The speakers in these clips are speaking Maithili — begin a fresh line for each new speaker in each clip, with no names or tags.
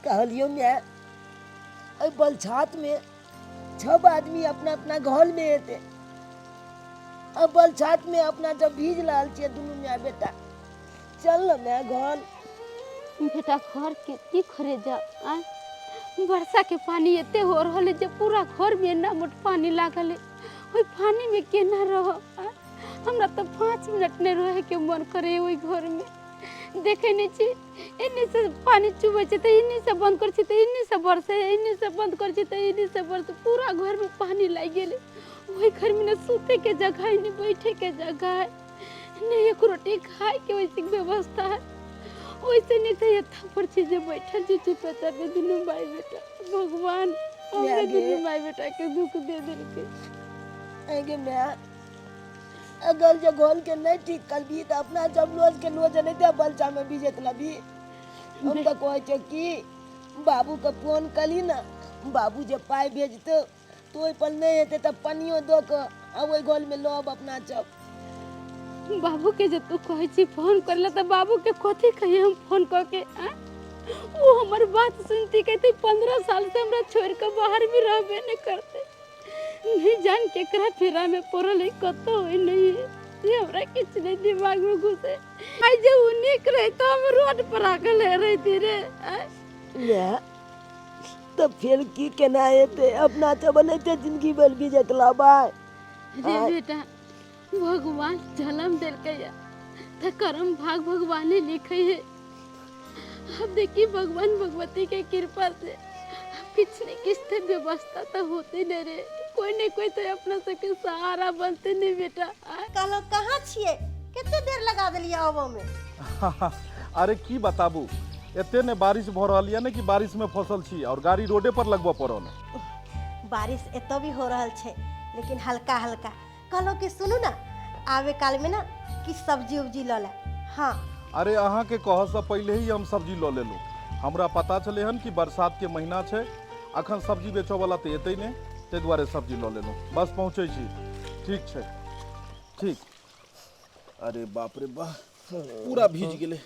कहलियो माय, एहि बलछातमे सब आदमी अपना अपना घरमे एतै आ बलछातमे अपना जब भीज रहल छियै दुनू माय बेटा। चल न माय घर।
बेटा घर के की करे जाओ आय, वर्षा के पानी एते हो रहल है जे पूरा घर में एना मोट पानी लागल है, ओहि पानी में केना रह। हमरा तो 5 मिनट नहीं रहे के मन करे ओहि घर में। देखे नहीं छी एने से पानी चुबै छै तऽ एने से बंद करै छी तऽ एने से बरसे, एने से बंद करै छी तऽ एने से बरसे, पूरा घर में पानी लागि गेलै। ओहि घर में ने सुते के जगह है, ने बैठे के जगह है, ने एक रोटी खाय के वैसे व्यवस्था है। ओइसे नहीं तऽ एतऽ पर छी जे बैठल छी चुपे चापे दुनू भाई बेटा। भगवान हमरे दुनू भाई बेटा के दुख दे देलकै।
आगे माय, अगर जे घोल के नहीं ठीक करबी तऽ अपना जब रोज के रोज नहीं दे बलचा में बीजत लबी। हम तऽ कहै छियै कि बाबू के फोन करी ना, बाबू जे पाइ भेजतौ तो ओहि पर नहीं हेतै तऽ पनियो दऽ कऽ आ ओहि घोल में लऽ अपना चप।
बाबू के जे तू कहै छी फोन कर ले तऽ बाबू के कथी कहिए हम फोन कऽ के? आँय, ओ हमर बात सुनती कहते 15 साल से हमरा छोड़ के बाहर भी रहबे नहीं करते, नहीं जान केकरा फेरा में पड़ल है, कतौ है नहीं है, से हमरा किछु नहीं दिमाग में घुसे। आइ जे ओ नीक रहे तो हम रोड पर आगल रहती रे। आँय?
माय, तब फेर की केना हेतै? अपना तऽ बनैते जिंदगी भर बीजत लाबाय।
रे बेटा, भगवान जन्म देलकै है तऽ कर्म भाग भगवाने लिखे है। अब देखी भगवान भगवती के कृपा से किछु ने किछु तऽ व्यवस्था तऽ होते नहीं रे, कोई ने कोई तो अपना सबके सहारा बनते नहीं बेटा।
कहलहुँ कहाँ छियै, कते देर लगा देलियै आबऽ में?
अरे की बताबू, एते ने बारिश भऽ रहल यऽ ने कि बारिश में फसल छी और गाड़ी रोडे पर लगबऽ पड़ल।
बारिश एतऽ भी हो रहल छै लेकिन हल्का हल्का। कहलहुँ कि सुनू ना, आबे काल में ना कि सब्जी उब्जी लऽ ले। हाँ।
अरे अहाँ के कहऽ से पहले ही हम सब्जी लऽ लेलहुँ। हमरा पता छलै हन कि बरसात के महीना छै, अखन सब्जी बेचऽ वाला तऽ एतै नहि, ताहि दुआरे सब्जी लऽ लेलहुँ। बस पहुँचै छी। ठीक छै, ठीक। अरे बाप रे बा, पूरा भीज गेलै,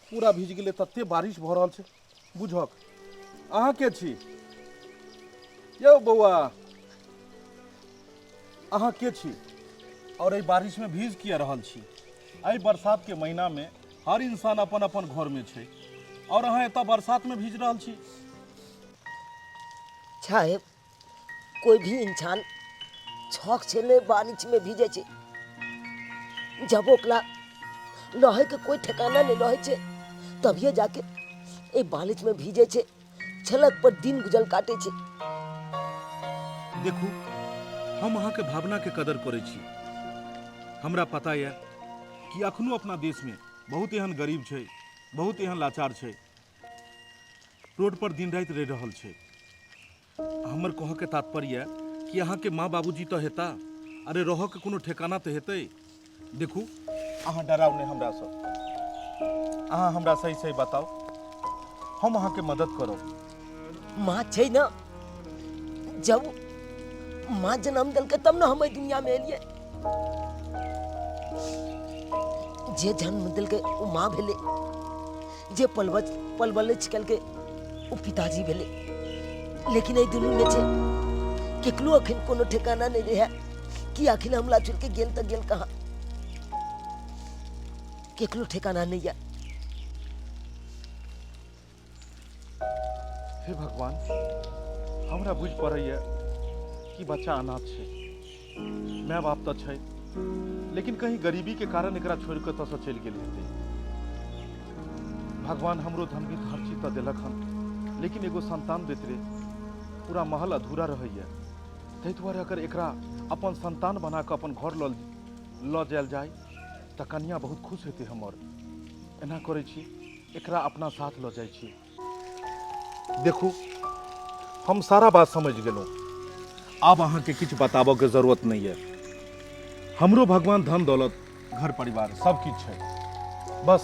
पूरा भीज गेलै, तते बारिश भऽ रहल छै। बुझक अहाँ के छी यौ बौआ, अहाँ के छी और एहि बारिश में भीज किया रहल छी? एहि बरसात के महीना में हर इंसान अपन अपन घर में छै और अहाँ एतऽ बरसात में भीज रहल छी।
साहेब, कोई भी इंसान छक छेले बारिश में भीजे छै, जब ओकरा रहे के कोई ठिकाना नहीं रहे छै तभिए जाके ए बारिश में भीजे छै, छलक पर दिन गुजर काटे छै।
देखू, हम अहाँ के भावना के कदर करै छी। हमरा पता यऽ कि अखनो अपना देश में बहुत एहन गरीब छै, बहुत एहन लाचार छै, रोड पर दिन राति रहि रहल छै। हमर कहऽ के तात्पर्य यऽ कि अहाँ के माँ बाबूजी तऽ हेता, अरे रहऽ के कोनो ठेकाना तऽ हेतै। देखू, अहाँ डराउ नहि हमरासँ, अहाँ हमरा सही सही बताउ, हम अहाँके मदद करब।
माँ छै ने, जब माँ जन्म देलकै तब ने हम एहि दुनिया में एलियै। जे जन्म देलकै ओ माँ भेलै, जे पलवलिच केलकै ओ पिताजी भेलै। लेकिन एहि दुनू में छै केकरो अखन कोनो ठिकाना नहीं रहे कि आखिर हमला छोड़ के गेल तऽ गेल कहाँ, केकरो ठिकाना नहीं है।
हे भगवान, हमरा बुझि पड़ैए कि बच्चा अनाथ छै, माय बाप तऽ छै, लेकिन कहीं गरीबी के कारण एकरा छोड़ि कऽ एतऽसँ चलि गेल हेतै। भगवान हमरो धन भी हर चीज तऽ देलक हन, लेकिन एगो संतान दैत रे पूरा महल अधूरा रहैए। ताहि दुआरे अगर एकरा अपन संतान बना कऽ अपन घर लऽ जायल जाय तऽ कनिया बहुत खुश हेतै हमर। एना करै छी, एकरा अपना साथ लऽ जाइ छी। देखू, हम सारा बात समझ गेलहुँ, आब अहाँके किछु बताबऽके जरूरत नहि यऽ। हमरो भगवान धन दौलत घर परिवार सब किछु छै, बस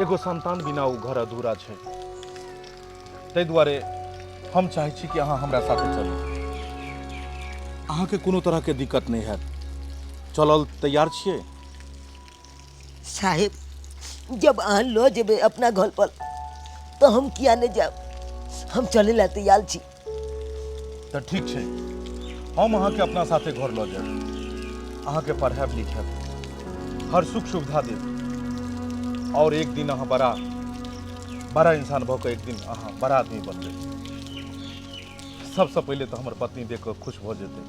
एगो संतान बिना ओ घर अधूरा छै। ताहि दुआरे हम चाहै छी कि अहाँ हमरा साथे चलू, अहाँके कोनो तरहके दिक्कत नहि हैत। चलल तैयार छियै?
साहेब, जब अहाँ लऽ जेबै अपना घर पर तऽ हम किया नहि जायब? हम चलै लए तैयार छी।
तऽ ठीक छै, हम अहाँके अपना साथे घर लऽ जायब, अहाँके पढ़ायब लिखायब, हर सुख सुविधा देब और एक दिन अहाँ बड़ा बड़ा इंसान भऽ कऽ एक दिन अहाँ बड़ा आदमी बनबै। सबसँ पहिले तऽ हमर पत्नी देख कऽ खुश भऽ जेतै।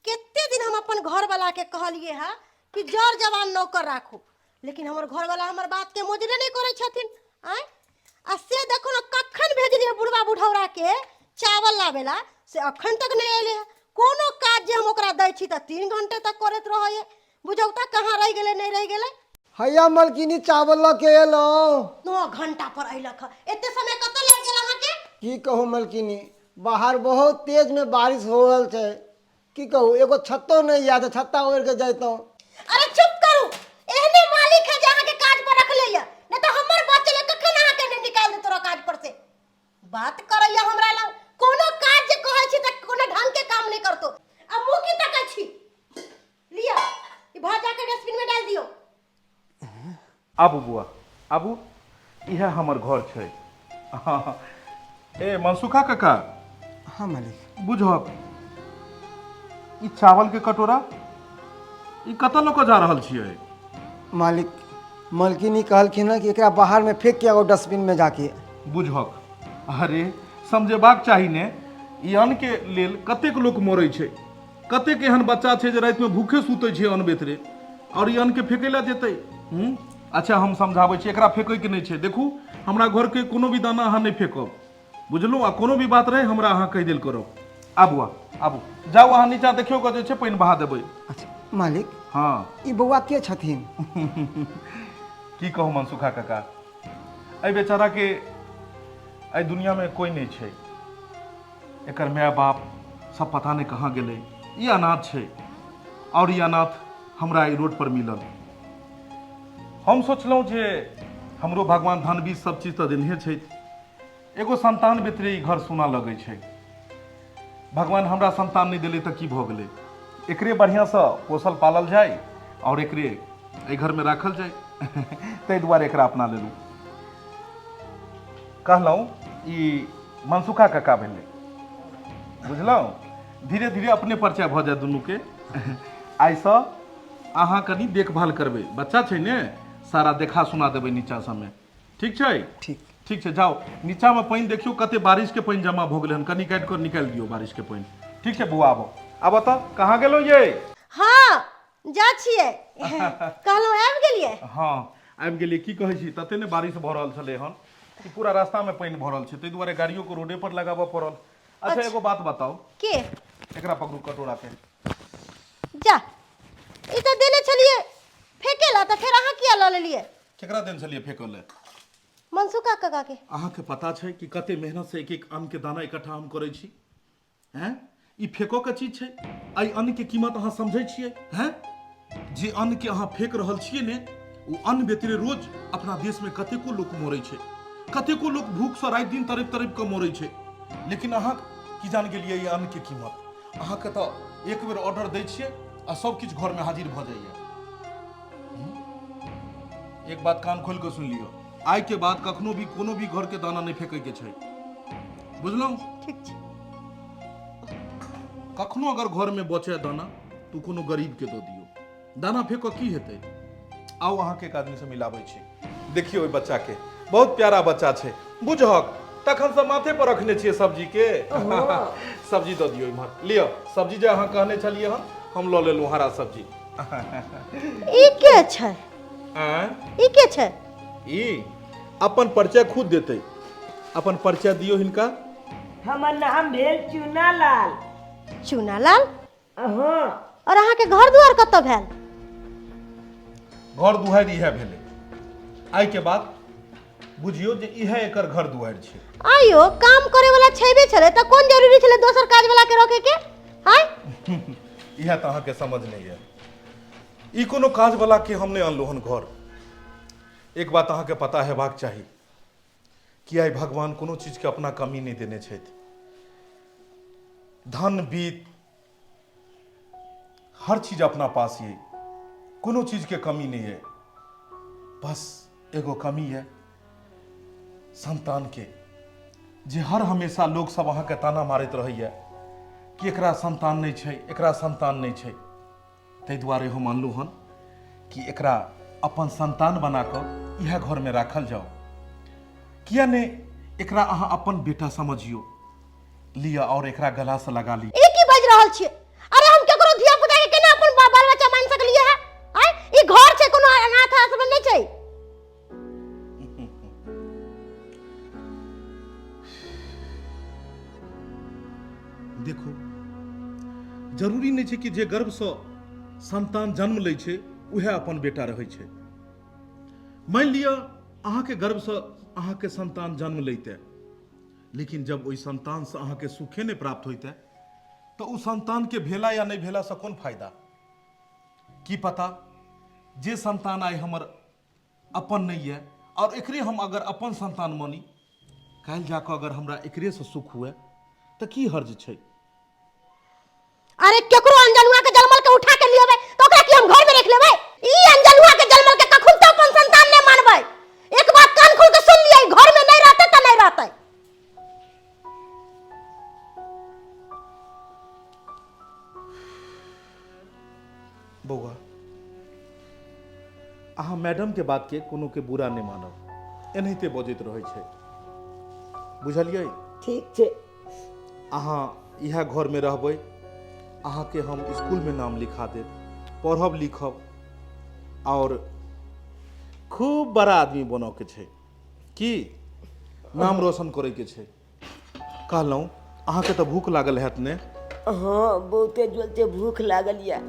कते दिन हम अपन घरवाला के कहलिए हा कि जर जवान नौकर राखू, लेकिन हमर घरवाला हमर बात के मोजरे नहीं करे छथिन। आय आ से देखो न कखन भेजलिए बुढ़वा बुढ़ौरा के चावल लावेला, से अखन तक नहीं अयले है। कोनो काज जे हम ओकरा दै छी तऽ 3 घंटे तक करैत रहैए। बुझौ तऽ कहाँ रहि गेलै नहीं रहि गेलै।
हैया मलकिनी चावल लऽ के एलहुँ।
9 घंटा पर अयलक हँ, एते समय कतऽ लागि गेल अहाँके?
की कहू मलकिनी, बाहर बहुत तेज में बारिश हो रहल छै, की कहू एगो छत्तो नहीं आयल, छत्ता ओढ़ि के जैतहुँ।
अरे चुप करू, एहने मालिक है जे अहाँके काज पर रखले ये, नहीं तऽ हमर बचले कखन अहाँके नहीं निकाल देत तोरा काज पर से। बात करैया हमरा लग, कोनो काज जे कहै छी तऽ कोनो ढंग के काम नहीं करतो। आ मुँह की तकै छी? लिअ ई भात जाके डस्टबिन में डाल दियौ।
आबू बुआ आबू, इएह हमर घर छै। ए मनसुखा काका।
हाँ मालिक।
बुझक ई चावल के कटोरा ई कतऽ लऽ कऽ जा रहल छियै?
मालिक मलकिनी कहलखिन हँ कि एकरा बाहर में फेंक के आओ डस्टबिन में जाके।
बुझक, अरे समझेबाक चाही ने, ई अन्न के लेल कतेक लोक मरै छै, कतेक एहन बच्चा छै जे रातिमे भूखे सुतै छै अन्न बेतरे, और ई अन्नके फेकै लए जेतै। अच्छा हम समझाबै छी, एकरा फेकैके नहि छै। देखू हमरा घरके कोनो भी दाना अहाँ नहि फेकब, बुझलहुँ? आ कोनो भी बात रहै हमरा अहाँ कहि देल करब। आबू आबू, जाउ अहाँ नीचाँ देखियौ कऽ जे छै पानि बहा देबै।
अच्छा मालिक।
हाँ।
ई बौआ के छथिन?
की कहू मनसुखा काका, एहि बेचाराके एहि दुनियामे कोइ नहि छै, एकर माय बाप सब पता नहि कहाँ गेलै। ई अनाथ छै और ई अनाथ हमरा एहि रोड पर मिलल। हम सोचलहुँ जे हमरो भगवान धन बीज सब चीज तऽ देनहे छथि, एगो संतान बेतरे ई घर सुना लगै छै। भगवान हमरा संतान नहि देलै तऽ की भऽ गेलै, एकरे बढ़िआँसँ पोसल पालल जाय और एकरे एहि घरमे राखल जाय, ताहि दुआरे एकरा अपना लेलहुँ। कहलहुँ ई मनसुखा काका भेलै, बुझलहुँ? धीरे धीरे अपने परिचय भऽ जायत दुनूके। आइसँ अहाँ कनि देखभाल करबै, बच्चा छै ने, सारा देखा सुना देबै नीचा सबमे, ठीक छै?
ठीक
ठीक छै, जाउ नीचामे पानि देखियौ कते बारिशके पानि जमा भऽ गेलै हन, कनि काटि कऽ निकालि दियौ बारिशके पानि। ठीक छै बौआ, आबो आबो। तऽ कहाँ गेलहुँ ये?
हाँ जा छियै, कहलहुँ आबि गेलियै।
हाँ आबि गेलियै। की कहै छी, तते ने बारिश भऽ रहल छलै हन कि पूरा रास्तामे पानि भरल छै, ताहि दुआरे गाड़ियोके रोडे पर लगाबऽ पड़ल। अच्छा एगो बात बताउ।
के?
एकरा पकड़ू कटोरा के।
जा, ई तऽ देने छलियै फेके ला, तऽ फेर अहाँ किया लऽ लेलियै?
केकरा देने छलियै फेकऽ लए?
मनसुखा काका के।
अहाँके पता छै कि कते मेहनत से एक एक अन्न के दाना इकट्ठा हम करै छी? हैं, ई फेको के चीज छै? एहि अन्न के कीमत अहाँ समझै छियै? हैं, जे अन्न के अहाँ फेक रहल छियै ने, ओ अन्न बेतरे रोज अपना देश में कतेको लोक मरै छै, कतेको लोक भूख से राति दिन तड़पि तड़पि कऽ मरै छै, लेकिन अहाँ की जान गेलियै ई अन्न के कीमत? अहाँके तऽ एक बेर ऑर्डर दै छियै आ सब किछु घर में हाजिर भऽ जाइए। एक बात कान खोलि कऽ सुनि लिअ, आइ के बाद कखनो भी कोनो भी घर के दाना नहि फेकै के छै, बुझलहुँ?
ठीक छै।
कखनो अगर घर में बचे दाना तो कोनो गरीब के दऽ दियौ, दाना फेकऽ की हेतै? आउ अहाँके एक आदमी से मिलाबै छी। देखियौ ओहि बच्चा के, बहुत प्यारा बच्चा छै, बुझहक तखन से माथे पर रखने छियै सब्जी के। सब्जी दऽ दियौ इम्हर, लिअ सब्जी जे अहाँ कहने छलियै हन, हम लऽ लेलहुँ हरा सब्जी।
ई के छै?
आँय?
ई के छै?
ई अपन परिचय खुद देतै, अपन परिचय दियौ हिनका।
हमर नाम भेल चूनालाल।
चूनालाल?
हाँ।
और अहाँके घर दुआर कतऽ भेल?
घर दुआरि इएह भेलै, आइ के बाद बुझियौ जे इएह एकर घर दुआरि छै।
आइयो काम करे वाला छेबे छलै तऽ कोन जरूरी छलै दोसर काज वाला के रोके के?
इएह तऽ अहाँके समझ नहि यऽ। ई कोनो काजवला के हम नहि अनलहुँ हन घर। एक बात अहाँके पता हेबाक चाही कि आइ भगवान कोनो चीजके अपना कमी नहि देने छथि। धन बीत हर चीज अपना पास ये, कोनो चीजके कमी नहि ये। बस एगो कमी ये संतानके, जे हर हमेशा लोक सब अहाँके ताना मारैत रहैए कि एकरा संतान नहि छै, एकरा संतान नहि छै। ताहि दुआरे हम अनलहुँ हन कि एकरा अपन संतान बना कऽ इएह घरमे राखल जाओ। किया नहि एकरा अहाँ अपन बेटा समझियौ, लिअ और एकरा गलासँ लगा लिअ।
ई की बाजि रहल छियै? अरे हम केकरो धिया पुता के केना अपन बाल बच्चा मान सकलियै है? आय ई घर छै, कोनो अनाथ आश्रम नहि छै।
देखू, जरूरी नहि छै कि जे गर्भसँ संतान जन्म लै छै उएह अपन बेटा रहै छै। मानि लिअ अहाँके गर्भसँ अहाँके संतान जन्म लैते, लेकिन जब ओहि संतानसँ अहाँके सुखे नहि प्राप्त होइते तऽ ओ संतानके भेला या नहि भेलासँ कोन फायदा? की पता जे संतान आइ हमर अपन नहि यऽ आओर एकरे हम अगर अपन संतान मानी, काल्हि जाकऽ अगर हमरा एकरेसँ सुख हुए तऽ की हर्ज छै?
अरे केकरो अनजनुआ के जलमल के उठा के लिएबै तऽ ओकरा की हम घर में रख लेबै? ई अनजनुआ के जलमल के कखन तो अपन संतान नहीं मानबै। एक बात कान खोल के सुन लियै, घर में नहीं रहते तऽ नहीं रहते।
बौआ, अहाँ मैडम के बात के कोनो के बुरा नहि मानब, एनाहिते बजैत रहै छै, बुझलियै?
ठीक छै।
अहाँ इएह घरमे रहबै, अहाँके हम स्कूलमे नाम लिखा देब, पढ़ब लिखब आओर खूब बड़ा आदमी बनऽके छै, की नाम रोशन करैके छै। कहलहुँ अहाँके तऽ भूख लागल हैत ने?
हँ, बहुते जोरसे भूख लागल यऽ।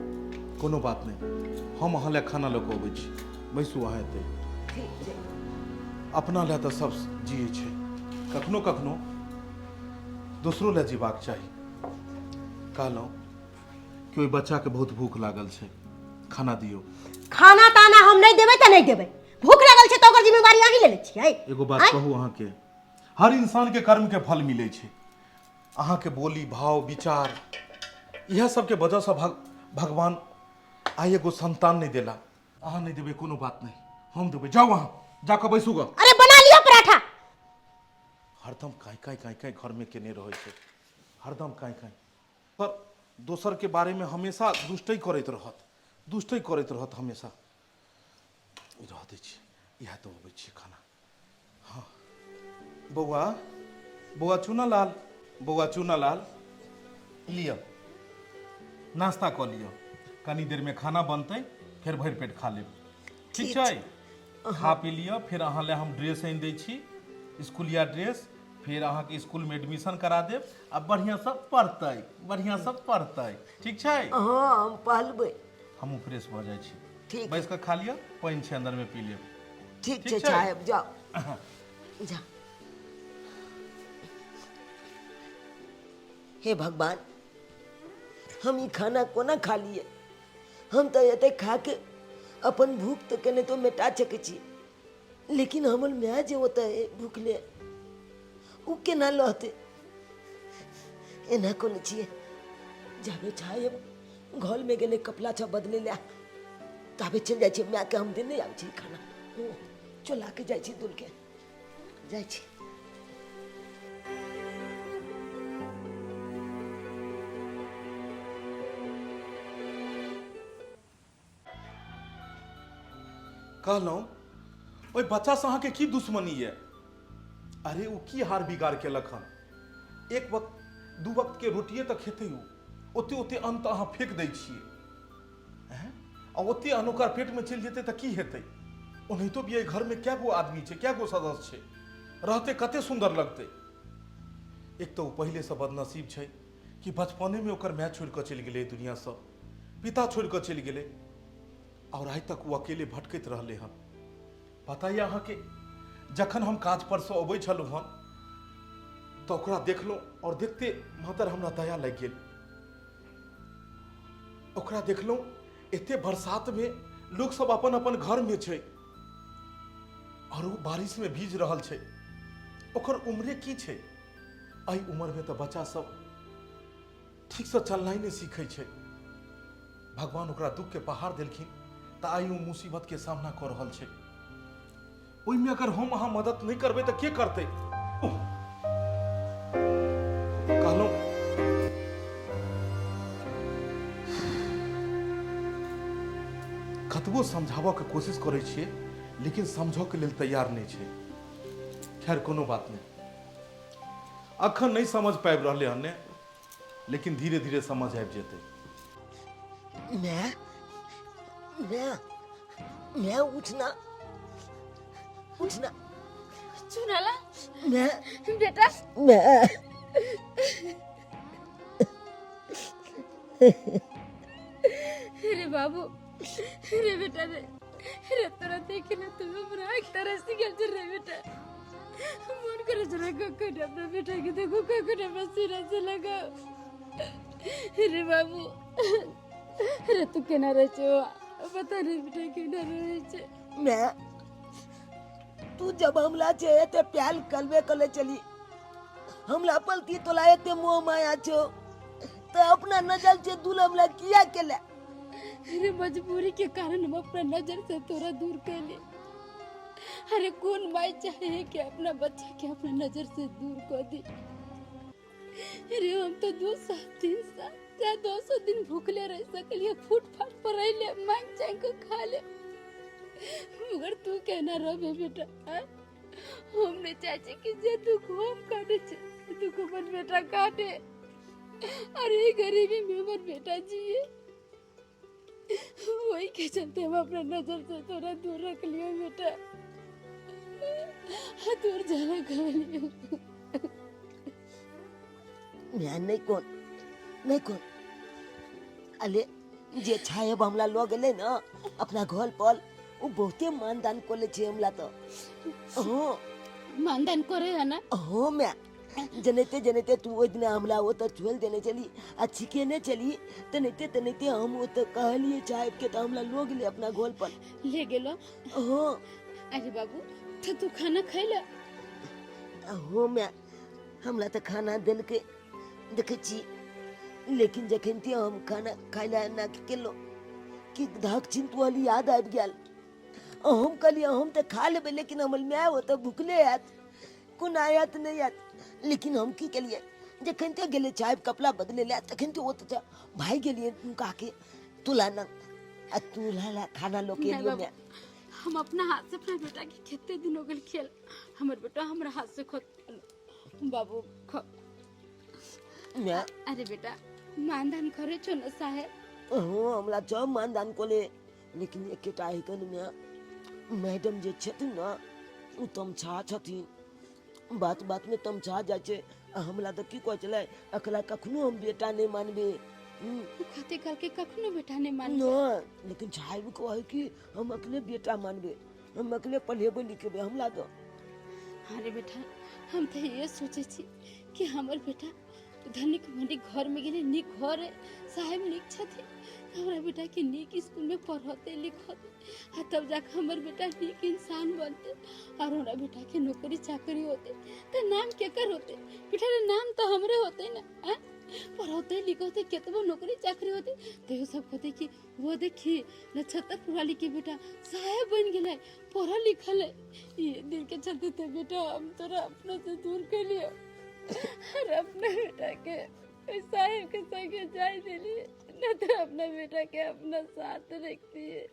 कोनो बात नहि, हम अहाँ लए खाना लऽ कऽ अबै छी, बैसू अहाँ एतै।
ठीक छै।
अपना लए तऽ सब जियै छै, कखनो कखनो दोसरो लए जीबाक चाही। कहलहुँ कि ओहि बच्चाके बहुत भूख लागल छै, खाना दियौ।
खाना ताना हम नहीं देबै तऽ नहीं देबै। भूख लागल छै तऽ ओकर जिम्मेवारी अहीं लेने छियै।
एगो बात कहू अहाँके, हर इंसानके कर्मके फल मिलै छै। अहाँके बोली भाव विचार इएह सबके वजहसँ भगवान आइ एगो संतान नहि देला। अहाँ नहि देबै कोनो बात नहि, हम देबै। जाउ अहाँ जाकऽ बैसू गऽ।
अरे बना लिअ पराठा।
हरदम काँय काँय काँय काँय घरमे केने रहै छै, हरदम काँय काँय। पर दोसरके बारेमे हमेशा दुष्टै करैत रहत, दुष्टै करैत रहत हमेशा। रह दै छियै, इएह तऽ अबै छियै खाना। हाँ बौआ, बौआ चूना लाल, बौआ चूना लाल, लिअ नाश्ता कऽ लिअ। कनी देरमे खाना बनतै, फेर भरि पेट खा लेब, ठीक छै? खा पी लिअ, फेर अहाँ लए हम ड्रेस आनि दै छी, स्कूलिया ड्रेस। फेर अहाँके स्कूलमे एडमिशन करा देब आ बढ़िआँसँ पढ़तै, बढ़िआँसँ पढ़तै, ठीक छै?
हँ, हम पढ़बै।
हमहूँ फ्रेश भऽ जाइ छी।
ठीक।
बैस कऽ खा लिअ, पानि छै अन्दरमे, पी लेब।
ठीक
ठीक
छै
छै?
साहेब, जाउ जा। हे भगवान, हम ई खाना कोना खा लिए? हम तऽ एते खा के अपन भूख तऽ केनाहितो मेटा सकै छी, लेकिन हमर माय जे ओतऽ अइ भूखले, ओ केना लहतै? एना कोने छियै, जाबे साहेब घरमे गेलै कपड़ा सब बदलै लए, ताबे चलि जाइ छियै, मायके हम देने आबै छी खाना। ओ चला के जाइ छी, दुलके जाइ छी।
कहलहुँ ओहि बच्चासँ अहाँके की दुश्मनी यऽ? अरे ओ की हार बिगाड़ केलक हन? एक वक्त दू वक्तके रोटिए तऽ खेतै ओ। ओते ओते अन्न तऽ अहाँ फेक दै छियै, हैं? आ ओते अन्न ओकर पेटमे चलि जेतै तऽ की हेतै? ओनाहितो भी एहि घरमे कए गो आदमी छै, कए गो सदस्य छै, रहतै कते सुन्दर लगतै। एक तऽ ओ पहिलेसँ बदनसीब छै कि बचपनेमे ओकर माय छोड़ि कऽ चलि गेलै दुनिआँसँ, पिता छोड़ि कऽ चलि गेलै आओर आइ तक ओ अकेले भटकैत रहलै हन। पता यऽ अहाँके, जखन हम काज परसँ अबै छलहुँ हन तऽ ओकरा देखलहुँ आओर देखते मातर हमरा दया लागि गेल। ओकरा देखलहुँ एते बरसातमे लोकसभ अपन अपन घरमे छै आओर ओ बारिशमे भीज रहल छै। ओकर उम्रे की छै? एहि उम्रमे तऽ बच्चा सब ठीकसँ चलनाइ नहि सीखै छै। भगवान ओकरा दुखके पहाड़ देलखिन तऽ आइ ओ मुसीबतके सामना कऽ रहल छै। ओहिमे अगर हम अहाँ मदद नहि करबै तऽ के करतै? कहलहुँ कतबो समझाबऽके कोशिश करै छियै लेकिन समझऽके लेल तैयार नहि छै। खैर कोनो बात नहि, अखन नहि समझ पाबि रहलै हन ने, लेकिन धीरे धीरे समझ आबि जेतै।
मैं मैं मैं उठना उठना।
चुनाला
मैं
बेटा
मैं
रे बाबू रे बेटा रे रे तोरा देखे ना तुम हमरा आँख तरस गेल छै रे बेटा। मन करे छै कखन अपना बेटा के देखू, कखन अपना सीना से लगाओ। रे बाबू रे तू केना रहै छै पता नहीं बेटा केना रहै छै।
मैं तू जब हमला छे ते प्याल कलबे कले चली, हमला पलती तोला एते मोह माया छो तो अपना नजर से दूर हमला किया केला?
अरे मजबूरी के कारण हम अपना नजर से तोरा दूर कैले। अरे कौन माई चाहे कि अपना बच्चा के अपना नजर से दूर कर दी? अरे हम तो 2 साल 3 साल चाहे 200 दिन भूखले रह सकलिए, फुटपाथ पर रह ले, मांग चांग के खा ले, मगर तू कहना रह बेटा। हम नहीं चाहे कि जे दुख हम काटे छे दुख हमर बेटा काटे। अरे गरीबी में हमर बेटा जिए, वही के चलते हम अपना नजर से थोड़ा दूर रख लियो बेटा, दूर जाना खा लियो।
मैं नहीं कौन नहीं कौन अले जे छायब हमला लो गेले ना अपना घर पर, वो बहुते मानदान कोले छे हमला तो। हाँ
मानदान करे है ना?
हाँ मैं जनते जनते तू ओहि दिना हमला वो तो छोड़ देने चली आ छिके चली तनते तनते हम वो तो कहलिए साहब के तो हमला लो गेले अपना घर पर
ले गेलो।
हाँ
अरे बाबू तो तू खाना खैला?
हाँ मैं हमला तो खाना देलके देखे छी, लेकिन जखन ते हम खाना खाइला ना केलो कि धक चिंतवाली याद आबि गेल। हम कहलिए हम तो खा लेबै लेकिन हमर my ओतऽ भुखले आयत, कोना आयत नहीं आयत। लेकिन हम की केलिए जखन ते गेलिए चाय कपड़ा बदले ले तखन ते ओतऽ भागि गेलिए नुका के तुला ना आ तुला ला खाना लो के
नहीं
लियो
बाबू,
my.
हम अपना हाथ से अपना बेटा के कितने दिन हो गए खेल, हमर बेटा हमरा हाथ से खो बाबू खो।
My
अरे बेटा मानदान करे छो ना साहेब?
हाँ हमरा सब मानदान कोले, लेकिन एकेटा है my madam जे छथिन ना ओ तमछा छथिन, बात बात में तमछा जाइ छै। आ हमरा तऽ की कहै छलै अकला कखनो हम बेटा नहीं मानबे।
कहते काल के कखनो बेटा नहीं मानबे।
नहीं, लेकिन साहेब कहै कि हम अकेले बेटा मानबे, हम अकेले पढ़ेबे लिखेबे हमरा तो।
अरे बेटा हम तो ये सोचे छी कि हमर बेटा धनिक मनिक घर में गेले, नीक घर है, साहेब नीक छथिन, हमरा बेटा के नीक स्कूल में पढ़ते लिखते आ तब जाके हमर बेटा नीक इंसान बनते और हमरा बेटा के नौकरी चाकरी होते तो नाम केकर होते? बेटा रे नाम तो हमरे होते ना। पढ़ते लिखते केतबो नौकरी चाकरी होते तो सब कहते कि वो देखी नक्षत्र वाली के बेटा साहेब बन गेलै, पढ़ल लिखल है। ये दिल के चलते तो बेटा हम तोरा अपना से दूर कर लियो और अपना बेटा के साहेब के संगे जाय दिलिए, न तो अपना बेटा के अपना साथ रखती है।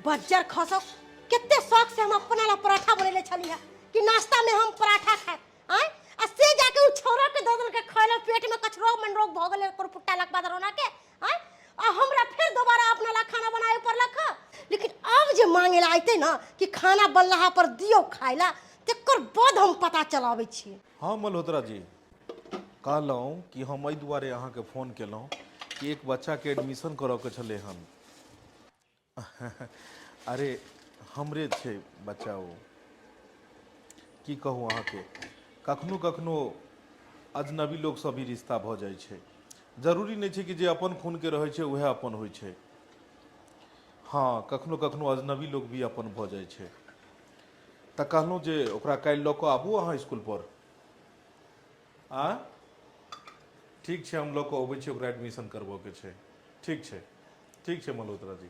बज्जर खसो कते शौक से हम अपना ला पराठा बनेले छली है कि नाश्ता में हम पराठा खाए आय, आ से जाके उ छौरा के दऽ देलकै खाय ला, पेट में कचरो मन रोग भऽ गेलै ओकर पुट्टा लग बाद रोना के आय, आ हमरा फिर दोबारा अपना ला खाना बनाए पड़लक। लेकिन अब जे मांगे ला अयतै ना कि खाना बनला पर दियौ खाय ला, तकर बाद हम पता चलाबै छियै।
हाँ मल्होत्रा जी कहलहुँ कि हम एहि दुआरे अहाँके फोन केलहुँ कि एक बच्चाके एडमिशन करऽके छलै हन। अरे हमरे छै बच्चा ओ, की कहू अहाँके, कखनो कखनो अजनबी लोकसँ भी रिश्ता भऽ जाइ छै। जरूरी नहि छै कि जे अपन खूनके रहै छै उएह अपन होइ छै। हँ, कखनो कखनो अजनबी लोक भी अपन भऽ जाइ छै। तऽ कहलहुँ जे ओकरा काल्हि लऽ कऽ आबू अहाँ इसकुलपर। आँय? ठीक छै, हम लऽ कऽ अबै छी, ओकरा एडमिशन करबऽके छै। ठीक छै, ठीक छै मल्होत्रा जी।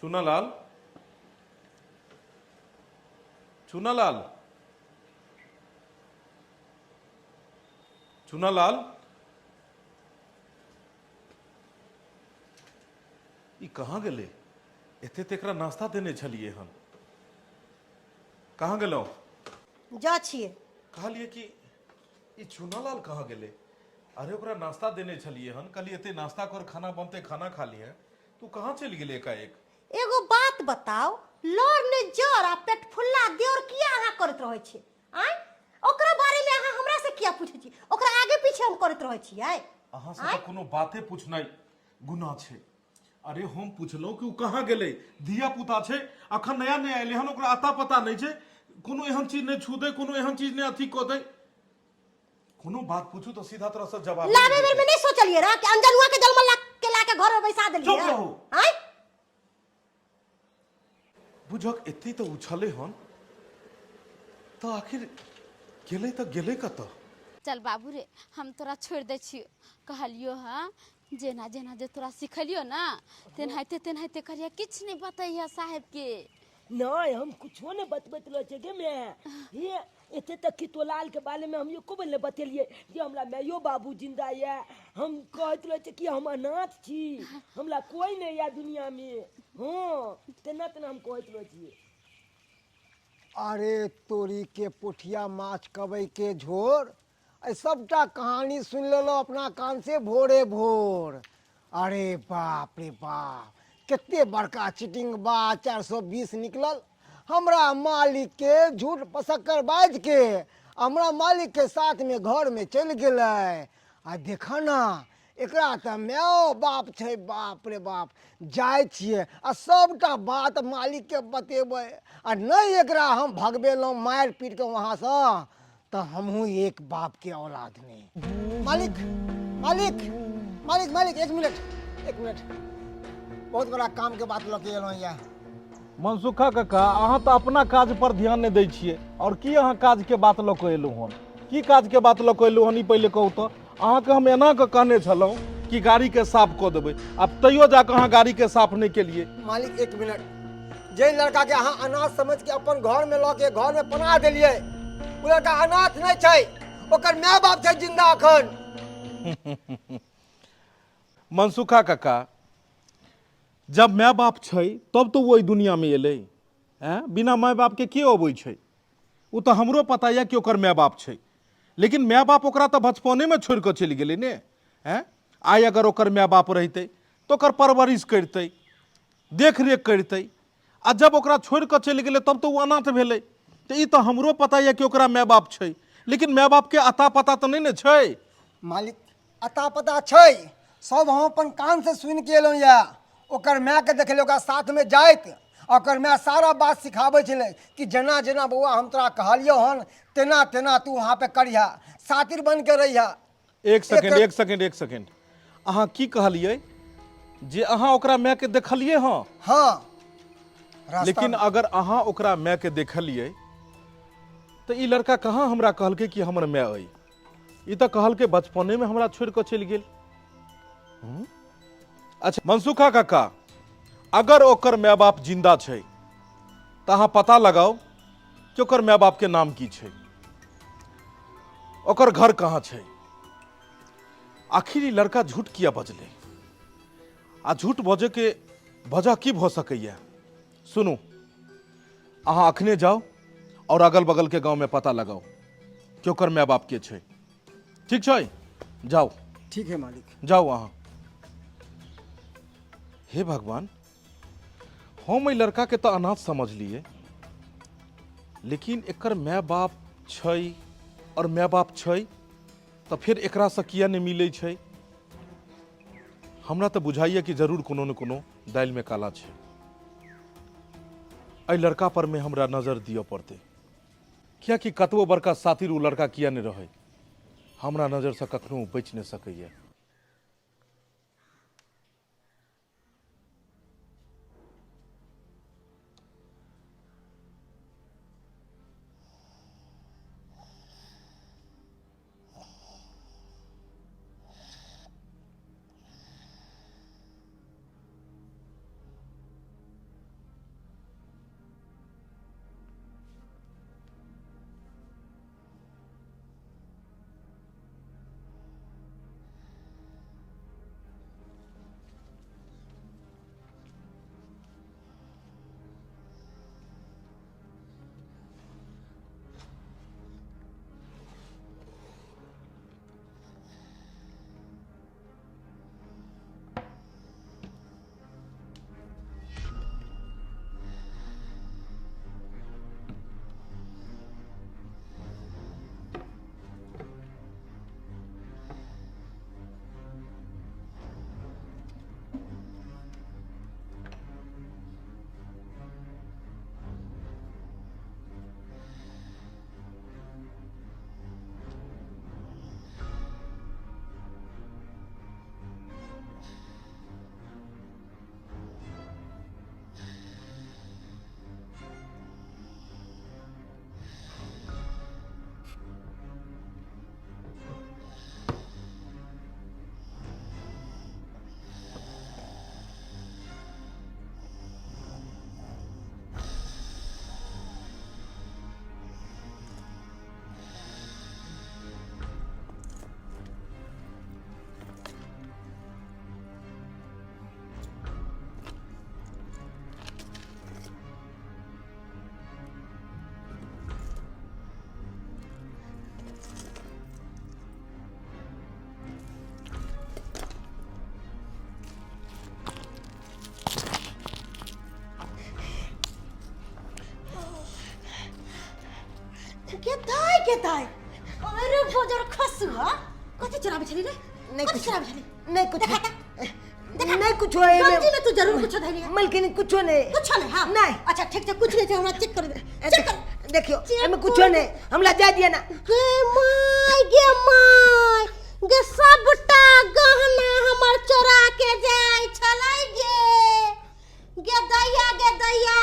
चुनालाल, चुनालाल, चुनालाल, ई कहाँ गेलै? एते तऽ एकरा नाश्ता देने छलियै हन, कहाँ गेलहुँ?
जा छियै।
कहलियै कि ई चुनालाल कहाँ गेलै? अरे ओकरा नाश्ता देने छलियै हन, कहलियै एते नाश्ता कर, खाना बनतै, खाना खा लिहे, तू कहाँ चलि गेलै एकाएक?
एगो बात बताउ, लड़ ने जर आ पेट फुल्ला देवर किया अहाँ करैत रहै छियै? आँय, ओकरा बारे में अहाँ हमरा से किया पूछै छी? ओकरा आगे पीछे हम करैत रहै छियै?
अहाँ से तऽ कोनो बाते पूछनाइ गुनाह छै। अरे हम पुछलहुँ कि ओ कहाँ गेलै? धिया पुता छै, अखन नया नया एलै हन, ओकरा अता पता नहि छै, कोनो एहन चीज नहि छू दै, कोनो एहन चीज नहि अथी कऽ दै। कोनो बात पूछू तऽ सीधा तरह से जवाब
लाबे बेर में नहीं सोचलिए रहा कि अनजनुआ के जन्म ला के ला के घर में बैसा देलिए।
चुप रहू।
आय
बुझक एते तऽ उछले हन तऽ आखिर गेलै तऽ गेलै कतऽ?
चल बाबू रे, हम तोरा छोड़ि दै छियौ। कहलियो हँ, जेना जेना जे तोरा सिखेलियो ने तेनाहिते तेनाहिते करिया, किछु नहि बतैह साहेब के।
नहीं, हम कुछो नहीं बतबैत रहै छियै गे माय। हे, एते तक कि तोलाल के बारे में हम एको बेर नहि बतेलियै जे हमरा मायो बाबू जिंदा यऽ। हम कहैत रहै छियै कि हम अनाथ छी, हमरा कोई नहि यऽ दुनिया में। हँ, तेना तेना हम कहैत रहै छियै।
अरे तोरी के पोठिया माछ कबै के झोर, एहि सबटा कहानी सुनि लेलहुँ अपना कान से भोरे भोर। अरे बाप रे बाप, कते बड़का चिटिंग बा 420 निकलल। हमरा मालिक के झूठ पसक्कर बाजि के हमरा मालिक के साथ में घर में चलि गेलै। आ देख ना, एकरा तऽ मायो बाप छै। बाप रे बाप, जाइ छियै आ सबटा बात मालिकके बतेबै, आ नहि एकरा हम भगबेलहुँ मारि पीट के वहाँसँ तऽ हमहूँ एक बापके औलाद नहि। मालिक, मालिक, मालिक, मालिक, एक मिनट, एक मिनट, बहुत बड़ा कामके बात लऽ के एलहुँ यऽ।
मनसुखा काका, अहाँ तऽ अपना काज पर ध्यान नहि दै छियै, आओर की अहाँ काजके बात लऽ कऽ एलहुँ हन? की काजके बात लऽ कऽ एलहुँ हन ई पहिले कहू तऽ। अहाँके हम एना कऽ कहने छलहुँ कि गाड़ीके साफ कऽ देबै, आब तैयो जाकऽ अहाँ गाड़ीके साफ नहि केलियै।
मालिक एक मिनट, जाहि लड़काके अहाँ अनाथ समझके अपन घरमे लऽ के घरमे पनाह देलियै, ओ लड़का अनाथ नहि छै, ओकर माय बाप छै जिंदा अखन।
मनसुखा काका, जब माय बाप छै तब तऽ ओ एहि दुनियामे एलै। आँय, बिना माय बापके के अबै छै? ओ तऽ हमरो पता यऽ कि ओकर माय बाप छै, लेकिन माय बाप ओकरा तऽ बचपनेमे छोड़ि कऽ चलि गेलै ने। आँय, आइ अगर ओकर माय बाप रहितै तऽ ओकर परवरिश करितै, देखरेख करितै, आ जब ओकरा छोड़ि कऽ चलि गेलै तब तऽ ओ अनाथ भेलै। तऽ ई तऽ हमरो पता यऽ कि ओकरा माय बाप छै, लेकिन माय बापके अता पता तऽ नहि ने छै।
मालिक, अता पता छै, सब हम अपन कानसँ सुनि के एलहुँ यऽ। ओकर मायके देखलियै ओकरा साथमे जाइत, आ ओकर माय सारा बात सिखाबै छलै कि जेना जेना बौआ हम तोरा कहलियौ हन तेना तेना तू वहाँ पे करिहा, सातिर बन के रहिहा।
एक सेकेंड, एक सेकेंड, एक सेकेंड, अहाँ की कहलियै जे अहाँ ओकरा मायके देखलियै हँ?
हँ, रास्ता।
लेकिन अगर अहाँ ओकरा मायके देखलियै तऽ ई लड़का कहाँ हमरा कहलकै कि हमर माय अइ? ई तऽ कहलकै बचपनेमे हमरा छोड़ि कऽ चलि गेल। अच्छा मनसुखा काका, अगर ओकर माय बाप जिंदा छै तऽ अहाँ पता लगाउ कि ओकर माय बापके नाम की छै, ओकर घर कहाँ छै। आखिर ई लड़का झूठ किया बजलै, आ झूठ बजैके वजह की भऽ सकैए? सुनू, अहाँ अखने जाउ और अगल बगल के गांव में पता लगाउ कि ओकर माय बाप के छै। ठीक छै, जाउ।
ठीक है मालिक।
जाउ अहाँ। हे भगवान, हम एहि लड़का के तऽ अनाथ समझलियै, लेकिन एकर माय बाप छै, और माय बाप छै तऽ फेर एकरासँ किया नहि मिलै छै? हमरा तऽ बुझाइए कि जरूर कोनो ने कोनो दालिमे काला छै। एहि लड़का पर मे हमरा नजर दिअ पड़तै। कियाकि कतबो बड़का सातिर ओ लड़का किया नहि रहै, हमरा नजरसँ कखनो ओ बचि नहि सकैए।
के दाय के दाय, अरे बजर खसुआ, कथी चोराबै छली रे?
नहीं
कथी
कुछ।
चोराबै छली?
नहीं कुछ।
देखा ता।
नहीं कुछ है एमे।
गंजी में तू जरूर कुछ धैली है।
मलकिनी कुछो नहीं।
कुछो नहीं, हाँ।
नहीं।
अच्छा ठीक छै, कुछ नहीं छै, हमरा चेक कर दे, चेक कर।
देखियो
चेक
एमे कुछो
कर।
नहीं, हमरा जा दिया ना।
गे my गे my गे, सबटा गहना हमर चोरा के जाय छलै गे। गे दैया गे दैया,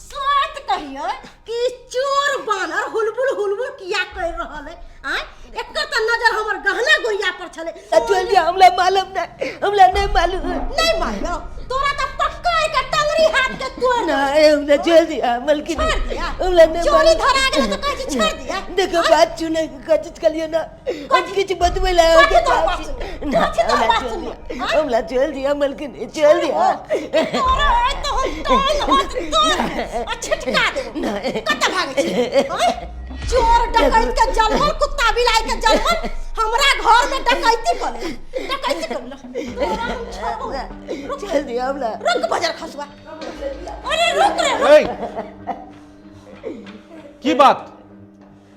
सोच कहियो कि चोर बानर हुलबुल हुलबुल किया कर रहल है? आय एकर त नजर हमर गहना गुड़िया पर छलै।
चल दिया, हमरा मालूम नहीं, हमरा नहीं मालूम।
नहीं मालूम तोरा त पक्का एकर टंगरी हाथ के तोड़।
नहीं, हमरा छोड़ दिया मलकिनी।
छोड़ दिया?
हमरा नहीं
चोरी
मालूम।
धरा गेल त कहै छी छोड़ दिया।
देखो बात सुने के कोशिश करियो ना, हम किछु बतबै ला
कथी तोहर बात सुनबै?
ना,
कथी तोहर
हमरा
बात
छोड़
सुनबै?
दिया।
आँय?
हमरा छोड़ दिया मलकिनी, छोड़ दिया।
तोरा आइ तऽ हम तोड़ हाथ तोड़ आ छिटका देबो।
नहीं।
कतऽ भागै छी? आँय? चोर डकैत के जलमल, कुत्ता बिलाइ के जलमल, हमरा घर में डकैती करे, डकैती कर। तोरा हम छोड़बो नहीं। रुक।
छोड़ दिया हमरा।
रुक बजर खसुआ, अरे रुक रे रुक।
ए, की बात,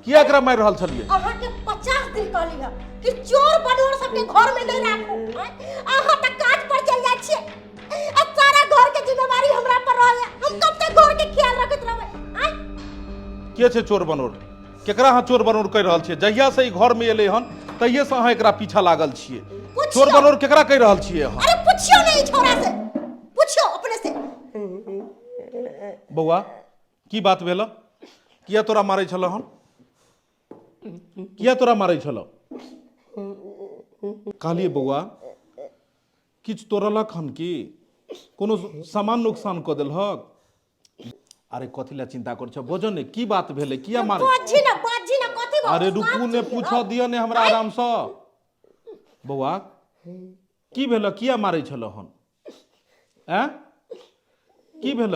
किया एकरा मारि रहल छलियै?
अहाँके 50 दिन कहली है कि चोर बनोर सबके घर में नहीं राखू। आँय? अहाँ तऽ काज पर चल जाइ छियै आ सारा घर के जिम्मेवारी हमरा पर रहैया, हम कब तक घर के ख्याल रखैत रहबै? आँय?
के छै चोर बनोर? केकरा अहाँ चोर बनोर कहि रहल छियै? जहिया से ई घर में एलै हन तहिये से अहाँ एकरा पीछा लागल छियै।
पुछियौ।
चोर बनोर केकरा कहि रहल छियै अहाँ?
अरे पुछियौ ने ई छौड़ा से, पुछियौ अपने से।
बौआ, की बात भेल? किया तोरा मारै छल हन? किया तोरा मारै छल? कहलियै बौआ, किछु तोड़लक हन की? कोनो सामान नुकसान कऽ देलहक? अरे कथी लए चिंता करै छ, बजऽ ने, की बात भेलै, किया मारै?
बाजी ना, बाजी ना, कथी बात?
अरे रुकू ने, पूछऽ दिअ ने हमरा आरामसँ। बौआ, की भेल, किया मारै छल हन? आँय, की भेल?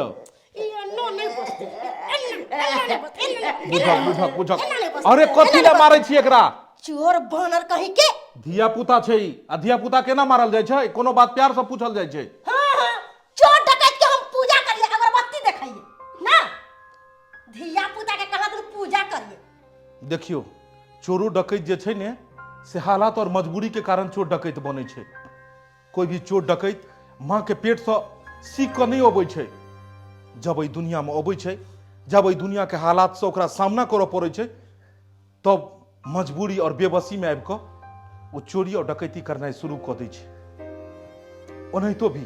ई एन्नो नहि बजतै, एन्नो एन्नो नहि बजतै, एन्नो नहि-
बुझक बुझक बुझक।
एना नहि बजतै,
अरे कथी
एना
लए
नहि।
मारै छी एकरा?
चोर बानर कहीं के।
धिया पुता छै ई, आ धिया पुता केना मारल जाइ छै? कोनो बात प्यार से पूछल जाइ छै।
हाँ हाँ, चोर डकैत के हम पूजा करिए, अगरबत्ती देखाइए ना, धिया पुता के कहाँ दिन पूजा करिए।
देखियौ, चोरो डकैत जे छै ने से हालात और मजबूरी के कारण चोर डकैत बनै छै। कोई भी चोर डकैत माँ के पेटसँ सीख कऽ नहि अबै छै। जब एहि दुनियामे अबै छै जब एहि दुनियाके हालातसँ ओकरा सामना करऽ पड़ै छै तब मजबूरी आओर बेबसीमे आबि कऽ ओ चोरी आओर डकैती करनाइ शुरू कऽ दै छै। ओनाहितो भी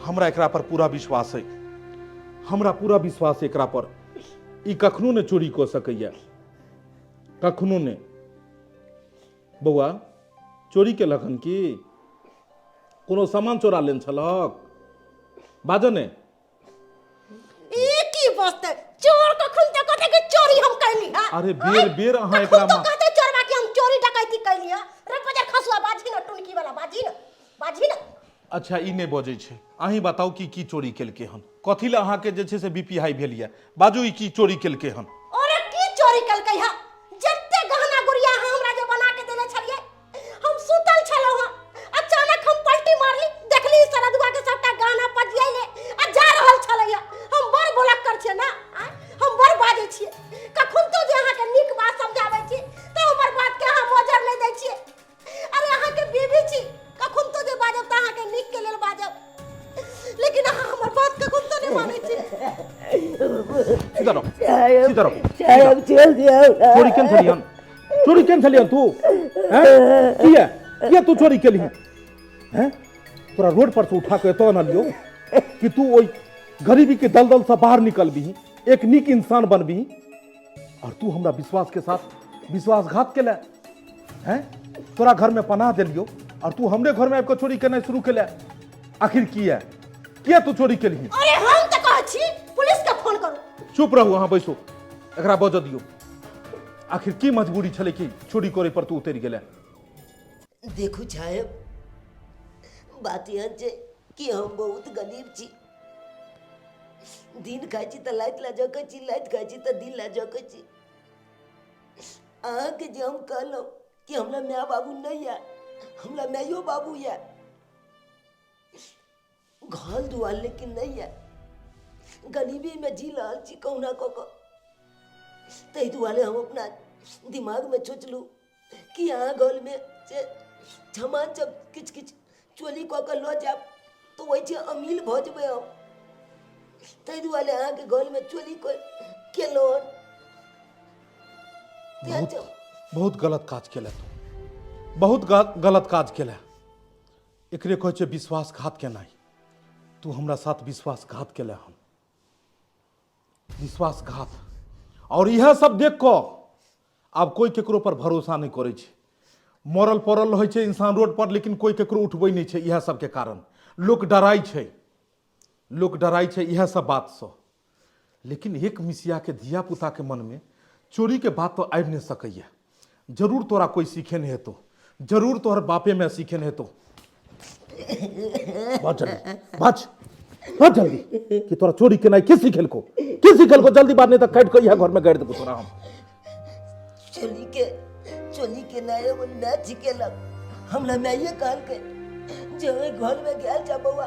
हमरा एकरा पर पूरा विश्वास अइ, हमरा पूरा विश्वास एकरा पर, ई कखनो नहि चोरी कऽ सकैए, कखनो नहि। बौआ चोरी केलक हन की? कोनो सामान चोरा लेने छलक? बाजऽ ने।
ई की बजतै चोर? कखन तऽ कहतै कि चोरी हम कैली हा।
अरे बेर बेर अहाँ एकरा
तो कहतै चोरबा कि हम चोरी डकैती कैली हा। रे बजर खसुआ, बाजी न, टुनकी वाला, बाजी न, बाजी न।
अच्छा, ई नहि बजै छै, अहीं बताउ कि की चोरी केलकै हन? कथी लए अहाँके जे छै से बीपी हाई भेल यऽ? बाजू, ई की चोरी केलकै हन?
अरे की चोरी केलकै हा? जते गहना गुड़िया अहाँ हमरा जे बना के देने छलियै, हम सुतल छलहुँ हँ, अचानक हम पलटी मारली, देखली सरदुआ के सबटा गहना पजियैले आ जा रहल छलैया। हम बड़ बोलक्कर छियै ना, आँय? हम बड़ बाजै छियै। कखन तो जे अहाँके नीक बात समझाबै छी तऽ हमर बात के अहाँ मोजर नहि दै छियै। अरे अहाँके बीबी छी, कखन तो जे बाजब तऽ अहाँके नीक के लेल बाजब, लेकिन अहाँ हमर बात कखन तो नहि मानै छी।
सीधा रहो, सीधा रहो।
साहेब, चल जाओ।
चोरी केन छलियन? चोरी केन छलियन तू? हैं? किया किया तू चोरी केलही हैं? तोरा रोड पर से उठा के एतऽ अनलियौ कि तू ओहि गरीबी के दलदल से बाहर निकलबिही, एक नीक इंसान बनबिही, और तू हमरा विश्वास के साथ विश्वासघात केले हैं। तोरा घर में पनाह देलियौ और तू हमरे घर में आबि कऽ चोरी केनाइ शुरू केले। आखिर किया किया तू चोरी केलही?
अरे हम तऽ कहै छी पुलिस के फोन करू।
चुप रहू अहाँ, बैसू, एकरा बजऽ दियौ। आखिर की मजबूरी छलै कि चोरी करे पर तू उतरि गेलै?
देखू साहेब, बात एहन छै कि हम बहुत गरीब छी। दिन खाइ छी तऽ लाइत लए जकै छी, लाइत खाइ छी तऽ दिन लए जकै छी। अहाँके जे हम कहलहुँ कि हमरा माय बाबू नहि यऽ, हमरा माइयो बाबू यऽ, घर दुआर लेकिन नहि यऽ, गरीबीमे जी रहल छी कहुना कऽ कऽ। ताहि दुआरे हम अपना दिमागमे सोचलहुँ कि अहाँ घरमे से सामान सब किछु किछु चोरी कऽ कऽ लऽ जायब तऽ ओहिसँ अमीर भऽ जेबै हम। ताहि दुआरे अहाँके घरमे चोरी केलहुँ हन।
बहुत बहुत गलत काज केला तू, बहुत गलत काज केला। एकरे कहै छै विश्वासघात केनाइ। तू हमरा साथ विश्वासघात केला हन, विश्वासघात। और इएह सब देख कऽ आब कोइ केकरो पर भरोसा नहि करै छै। मरल पड़ल रहै छै इंसान रोड पर, लेकिन कोइ केकरो उठबै नहि छै। इएह सबके कारण लोक डराइ छै, लोक डराइ छै इएह सब बातसँ। लेकिन एक मिसियाके धियापुताके मनमे चोरीके बात तऽ आबि नहि सकैए। जरूर तोरा कोइ सीखेने हेतौ, जरूर तोहर बापे माय सीखेने हेतौ। बहुत जल्दी बच, बहुत जल्दी कि तोरा चोरी केनाइ के सिखेलको? के सिखेलको? जल्दी बात, नहीं तऽ काटि कऽ इएह घरमे गाड़ि देबो तोरा हम।
चोरी के नाय हमर माय सिखेलक। हमरा माये कहलकै जे ओहि घरमे गेल छ बौआ,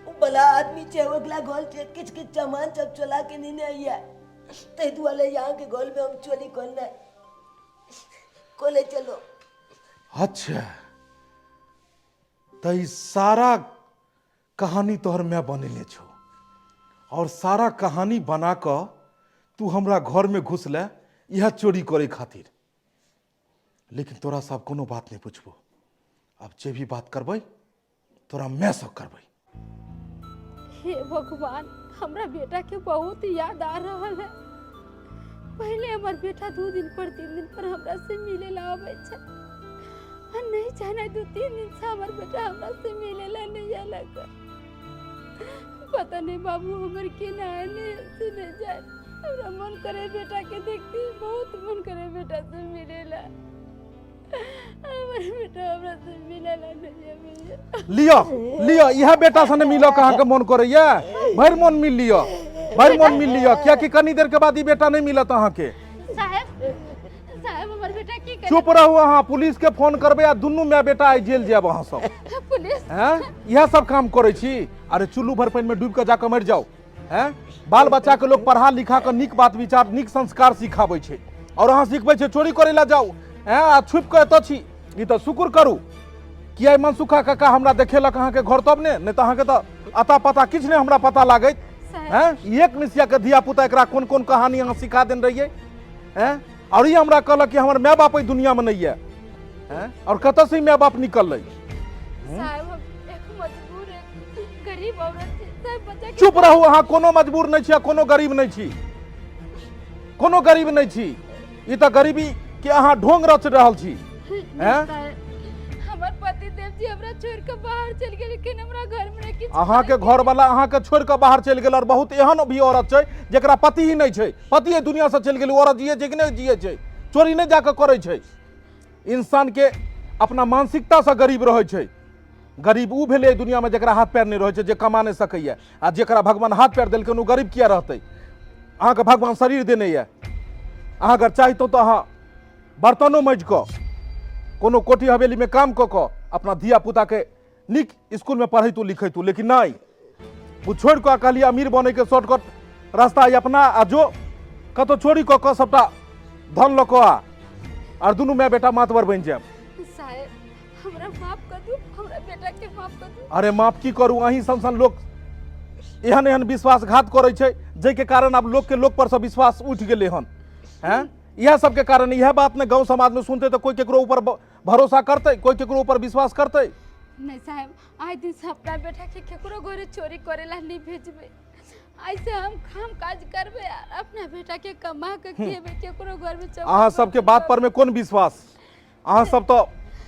ओ बला आदमी छै, ओकरा घर छै किछु किछु सामान सब चोरा के नेने अइहे। ताहि दुआरे अहाँके घरमे हम चोरी करनाइ कोले चलो।
अच्छा, तऽ ई सारा कहानी तोहर माय बनेने छौ और सारा कहानी बना कऽ तू हमरा घरमे घुसले इएह चोरी करै खातिर। लेकिन तोरा से आब कोनो बात नहि पुछबो। आब जे भी बात करबै तोरा मायसँ करबै।
हे भगवान, हमरा बेटा के बहुत याद आ रहल है। पहले हमर बेटा 2 दिन पर 3 दिन पर हमरा से मिले ला आबै छै, आ नहीं जाने 2-3 दिन से हमर बेटा हमरा से मिले ला नहीं आलक। पता नहीं बाबू हमर केना है, नहीं से नहीं जाए। हमरा मन करे बेटा के देखते, बहुत मन करे बेटा से मिले ला। हमर बेटा हमरा से मिले ला नहीं आबै।
लिअ लिअ, इएह बेटा से नहि मिलऽ के अहाँके मन करैया? भरि मन मिल लिअ, भरि मन मिल लिअ, कियाकि कनी देर के बाद ई बेटा नहि मिलत अहाँके।
साहेब, साहेब, हमर बेटा की करे?
चुप रहू अहाँ। पुलिस के फोन करबै आ दुनू माय बेटा आइ जेल जायब अहाँ सब।
पुलिस?
हैं, इएह सब काम करै छी? अरे चुल्लू भर पानि में डूबि कऽ जाकऽ मरि जाउ। हैं, बाल बच्चा के लोग पढ़ा लिखा कऽ नीक बात विचार नीक संस्कार सिखाबै छै और अहाँ सिखबै छै चोरी करै लए जाउ। हैं, आ छुपि कऽ एतऽ छी। ई तऽ शुक्र करू कि आइ मनसुखा काका हमरा देखेलक अहाँके घर, तब ने, नहि तऽ अहाँके तऽ अता पता किछु नहि हमरा पता लागैत।
साहेब।
हैं, एक मिसिया के धिया पुता एकरा कोन कोन कहानी अहाँ सिखा देने रहियै? हैं, और ई हमरा कहलक कि हमर माय बाप एहि दुनियामे नहि यऽ। हैं, और कतऽसँ ई माय बाप निकललै?
साहेब, हम एक मजबूर, एक गरीब औरत छी साहेब, बच्चा के।
चुप रहू, अहाँ कोनो मजबूर नहि छी आ कोनो गरीब नहि छी, कोनो गरीब नहि छी। ई तऽ गरीबी के अहाँ ढोंग रच रहल छी। हैं?
साहेब, हमर पति देव जी हमरा छोड़ के बाहर चलि गेलखिन, हमरा घर में किछु
अहाँके घरवाला अहाँके छोड़ि कऽ बाहर चलि गेल, और बहुत एहन भी औरत छै जेकरा पति ही नहि छै, पति एहि दुनियासँ चलि गेल, ओ औरत जिए छै कि नहि जिए छै? चोरी नहि जाकऽ करै छै। इंसानके अपना मानसिकतासँ गरीब रहै छै। गरीब उ भेलै एहि दुनियामे जकरा हाथ पैर नहि रहै छै, जे कमा नहि सकैए, आ जकरा भगवान हाथ पैर देलखिन ओ गरीब किया रहतै? अहाँके भगवान शरीर देने यऽ, अहाँ अगर चाहितो तऽ अहाँ बर्तनो माजि कऽ, कोनो कोठी हवेलीमे काम कऽ कऽ अपना धिया पुताके नीक स्कूलमे पढ़ैतु लिखैतु, लेकिन नहि, ओ छोड़ि कऽ कहलियै अमीर बनैके शॉर्टकट रास्ता अइ अपना, आ जो कतहु चोरी कऽ कऽ सबटा धन लऽ कऽ आ, आर दुनू माय बेटा मातबर बनि जायब।
साहेब, हमरा माफ कर दू, हमरा बेटा के माफ कर दू।
अरे माफ की करू, अहीं सन सन लोक एहन एहन विश्वासघात करै छै जाहिके कारण आब लोकके लोक पर से विश्वास उठि गेलै हन। हैं, इएह सबके कारण, इएह बात ने गाँव समाजमे सुनतै तऽ कोइ केकरो ऊपर भरोसा करतै? कोइ केकरो ऊपर विश्वास करतै?
नहीं साहब, आइ दिन से अपना बेटा के केकरो घरे चोरी करेला नहीं भेजबे। ऐसे हम काम काज करबे आर अपना बेटा के कमा के खिएबे, केकरो घर में चौका
अहाँ सबके
बर्तन
बात पर में कोन विश्वास? अहाँ सब तऽ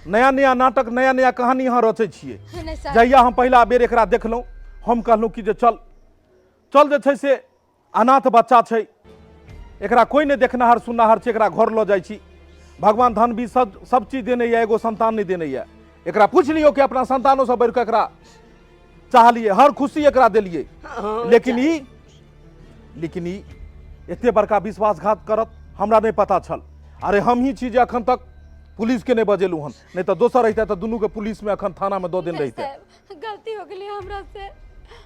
नया नया नाटक, नया नया कहानी अहाँ रचै छियै।
नहीं साहब।
जहिया हम पहिला बेर एकरा देखलहुँ, हम कहलहुँ कि जे चल चल, जे छै से अनाथ बच्चा छै, एकरा कोइ नहि देखनाहर सुननाहर छै, एकरा घर लऽ जाइ छी। भगवान धन भी सब सब चीज देने यऽ, एगो संतान नहि देने यऽ। एकरा पूछि लियौ कि अपना संतानोसँ बढ़ि कऽ एकरा चाहलियै, हर खुशी एकरा देलियै, लेकिन ई एते बड़का विश्वासघात करत हमरा नहि पता छल। अरे हम ही छी जे अखन तक पुलिसके नहि बजेलहुँ हन, नहि तऽ दोसर रहिते तऽ दुनूके पुलिसमे अखन थानामे दऽ देने
नहीं
रहिते।
साहब, गलती हो गई हमरा से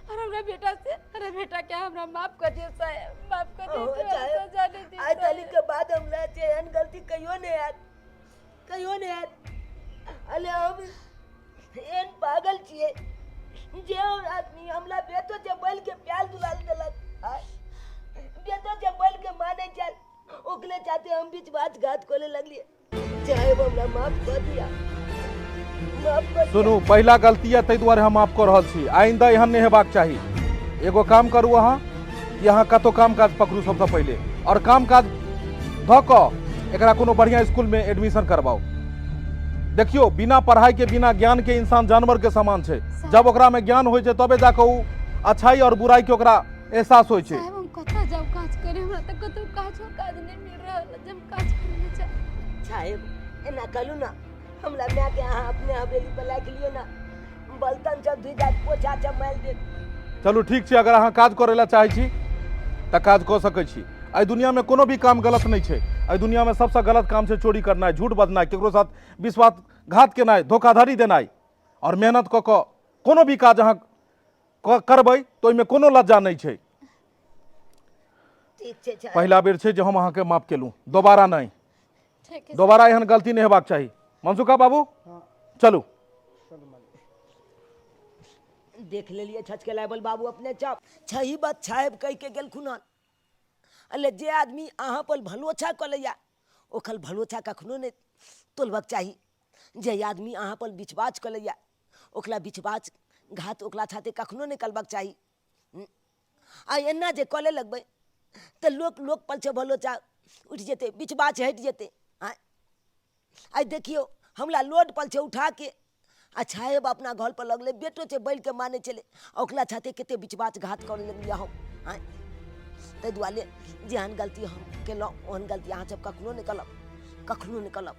और हमरा बेटा से। अरे बेटा के हमरा माफ कर दियो साहब, माफ कर दियो,
हो
तू
साहेब,
सजा नहीं दी
आइ
साहब।
तारीख के बाद हमरा जे एहन गलती कहियो नहि हैत, कहियो नहि हैत। अले हम एहन पागल छियै जे आदमी हमरा बेटो जे बैल के प्याल दुलाल देलक, आय, बेटो जे बैल के माने चल, ओकरे चाहते हम बीच बात घात करे लगलिए। चाहे हमरा माफ कर दिया, माफ कर दिया।
सुनू, पहिला गलती यऽ ताहि दुआरे हम माफ कऽ रहल छी, आइंदा एहन नहि हेबाक चाही। एगो काम करू अहाँ कि अहाँ कतहु काम काज पकड़ू सबसँ पहिले, आओर काम काज धऽ कऽ एकरा कोनो बढ़िआँ स्कूलमे एडमिशन करबाउ। देखियौ, बिना पढ़ाई के, बिना ज्ञान के इंसान जानवर के समान छै। जब ओकरा में ज्ञान होइ छै तबे जाके ओ अच्छाई और बुराई के ओकरा एहसास होइ छै।
साहब, हम कतऽ जाउ काज करे? हमरा तऽ कतहु काजो काज नहि मिल रहल है जे हम काज करे जाउ।
साहेब, एना कहलू ना, हमरा माय के अहाँ अपने हवेली पर राखि लियौ ना, बर्तन सब धुइ जायत, पोछा सब मारि देत।
चलू ठीक छै, अगर अहाँ काज करै लए चाहै छी तऽ काज कऽ सकै छी। एहि दुनियामे कोनो भी काम गलत नहि छै। एहि दुनियामे सबसँ गलत काम छै चोरी करनाइ, झूठ बजनाइ, केकरो साथ विश्वासघात केनाइ, धोखाधड़ी देनाइ। आओर मेहनत कऽ कऽ कोनो भी काज अहाँ करबै तऽ ओहिमे कोनो लज्जा नहि छै।
ठीक छै साहेब।
पहिला बेर छै जे हम अहाँके माफ केलहुँ, दोबारा नहि।
ठीक है।
दोबारा एहन गलती नहि हेबाक चाही। मनसुखा बाबू, चलू।
देख लेलिए छचके लाबल बाबू अपने चाप छही बात साहेब कहि के गेलखुन हन। अले जे आदमी अहाँ पर भलोछा कऽ लैया ओकर भलोछा कखनो नहि तोलबक चाही। जे आदमी अहाँ पर बिछबाज कऽ लैया ओकरा बिछबाज घात ओकरा छाते कखनो नहि करबाक चाही। आ एना जे कऽ ले लगबै तऽ लोक लोक पर छै भलोचा उठि जेतै, बिछबाज हटि जेतै। आँय, आइ देखियौ हमरा लोड पर छै उठा के आ साहेब अपना घर पर लगलै, बेटो छै बैल के मानै छलै, आ ओकरा छाते कते बिछबाज घात करै लगलियै हम। आँय, ताहि दुआरे जेहन गलती हम केलहुँ ओहन गलती अहाँ सब कखनो नहि करब, कखनो नहि करब।